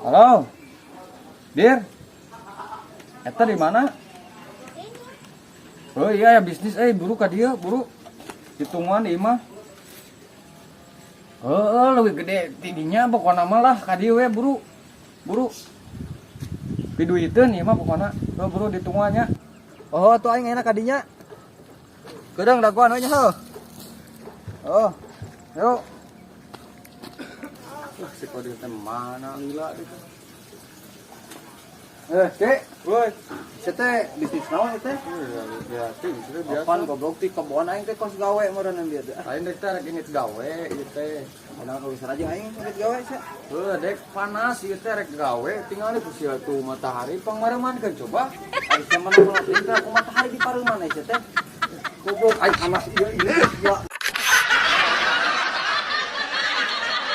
Halo. Dir. Eta di mana? Oh iya ya, bisnis buru ka dieu, buru. Hitungan ieu mah. Heeh, leuwih gede tidinya pokona mah lah, ka dieu we buru. Buru. Piduiteun ieu mah pokona. Heuh, buru ditungguannya. Oh, tuh aing enak kadinya. Kedeung dagoan we nya heuh. Oh. Yuk. Wah, si Kodir teh mana lila gitu. Eh, Kek, Woi. sia teh bisnis naon ieu teh? Iya, biasa, bisnis biasa. Apaan goblok ti kebon aing teh kos gawe meureun dia teh. Lain dek teh rek indit gawe ieu teh. Kenapa kau bisa aja aing indit gawe sia? Heuh, dek panas ieu teh rek gawe, tinggal di sia tuh matahari pangmareuman coba. Ari sia mana melatih teh aku matahari di pareuman sia teh. Goblok aing panas ieu ieu. Ya.